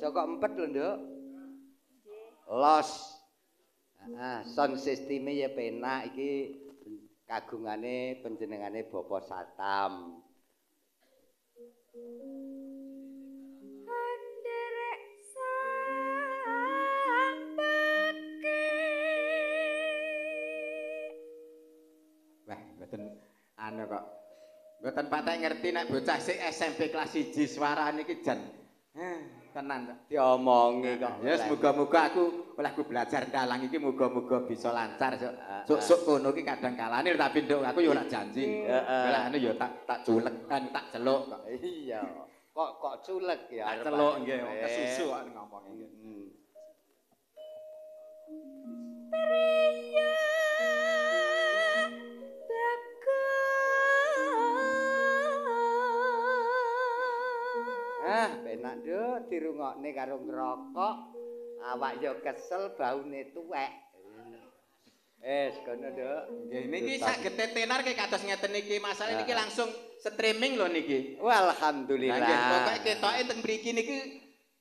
Aja kok empet lho, Nduk. Los. Heeh, sound systeme ya penak iki kagungane panjenengane Bapak Satam. Anderek sang peke. Wah, mboten anu kok. Mboten patek ngerti nek bocah sik SMP kelas 1 suarane iki jan. Tenan diomongi kok. Ya yes, muga-muga aku olehku belajar dalang iki muga-muga bisa lancar. Sok-sok kono iki kadang kalane tapi nduk aku ya ora janji. Heeh. Lah anu ya tak culek kan tak celuk kok. Iya. Kok culek ya Tak celuk nggih wong kesusu kok ngomonge. Heeh. Priya Ah, penak nduk dirungokne karo ngrokok. Awak ya kesel baune tuwek. Wis kono nduk. Nggih niki saged tenar ki kados ngeten niki. Masalah niki langsung streaming lho niki. Alhamdulillah. Nggih, pokoke ketoke teng mriki niki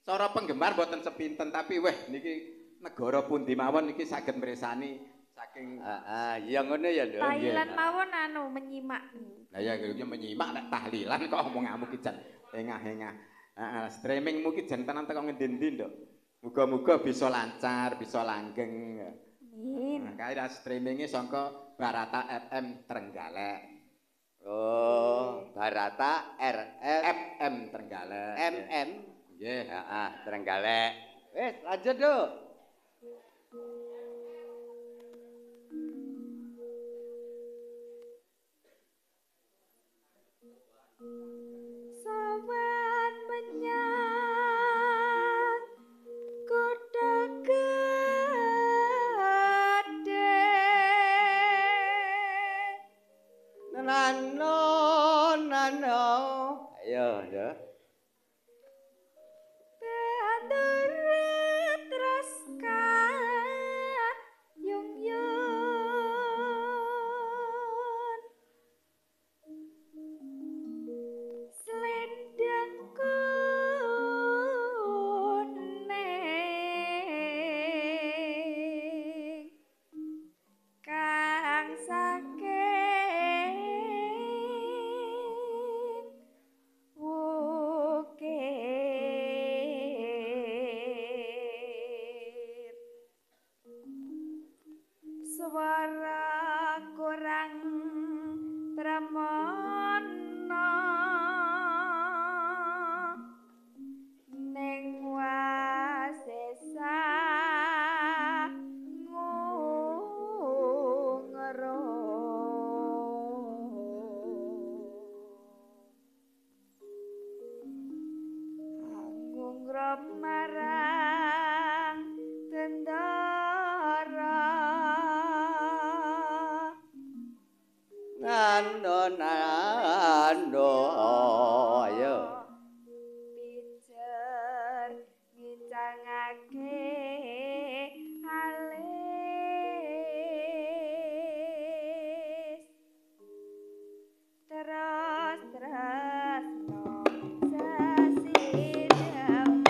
cara penggemar mboten sepinten tapi weh niki negara pundi mawon niki saged mresani saking heeh, ya ngono ya nduk. Tahlilan mawon anu menyimak. Lah ya menyimak nek tahlilan kok omonganmu ki jan engah-engah. Heeh, streamingmu ki jan tenan teko ngendi-endi, Nduk. Muga-muga bisa lancar, bisa langgeng. Amin. Nah, kae streaminge saka Barata FM Trenggalek. Oh, Barata RF FM Trenggalek. MM. Nggih, heeh, Trenggalek. Wis, lanjut, Nduk. Sowan menyang kutha gedhe. Nano nano. Ayo, Nduk. Bandur terus kayung yun. Selendang kuning kang saking wukir swara kurang pramana ning wasesa ngungro ngungro marang bendara. Nano nano ayo. Pijer ngincangake alis terus tresno sesideman.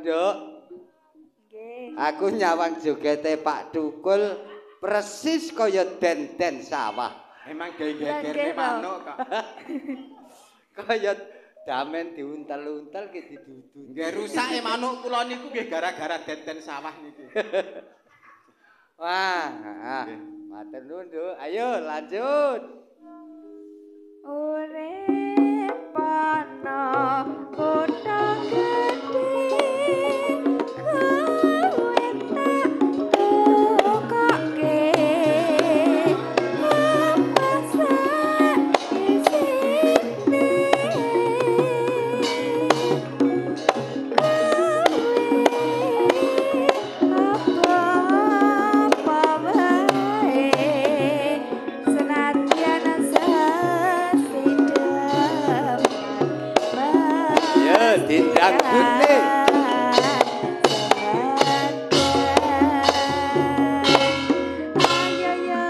Nduk. Nggih. Aku nyawang jogete Pak Tukul persis kaya den-den sawah. Emang gegerne manuk kok. Kaya damen diuntel-untel ki didudu. Nggih rusake manuk kula niku nggih gara-gara den-den sawah niki. Wah, heeh. Matur nuwun, Nduk. Ayo lanjut. Urip ana kutha gedhe kowe tak tukoke apa sak isine kowe apa wae senadyan sesidheman. Ya, didangdutne. Ayo ya.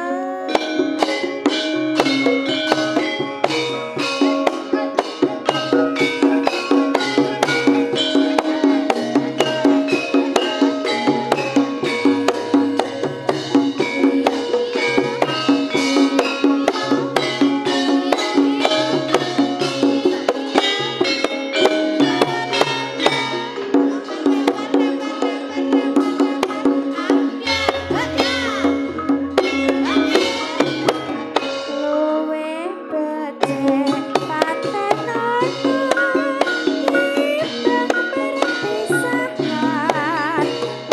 Luwe becik patenono timbang perpisahan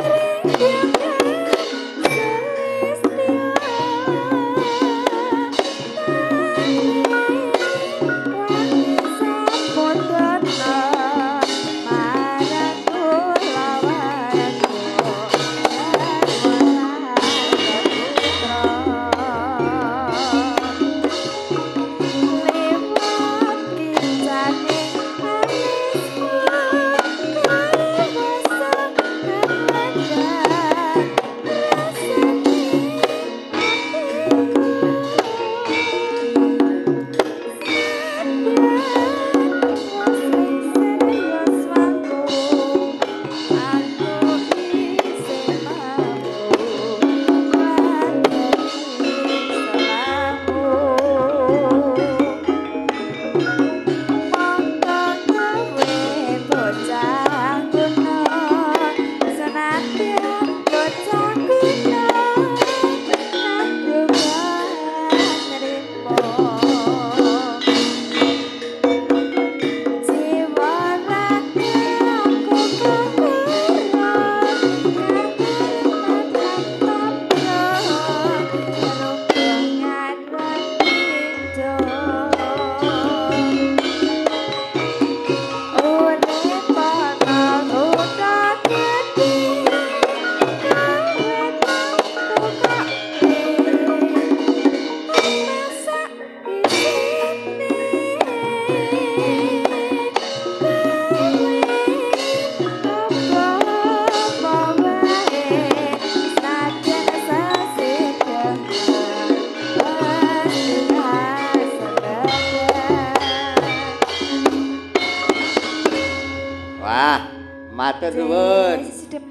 rindukan sulistya wangi sampurna marang kulawarga putra. Lewat kincane alismu kawasa kalangan rasane atiku sadar wis serius waku aku isih mampu ngladeni selamu. Monggo kowe bocah guna senadyan bocah guna kadugan nrimo. Jiwa raga aku kepara kahanan tapra rubungan wakindo. Urip ana kutha gedhe kowe tak tukoke apa sak isine kowe apa wae senajan sesidheman Wah, matur nuwun. Sesideman.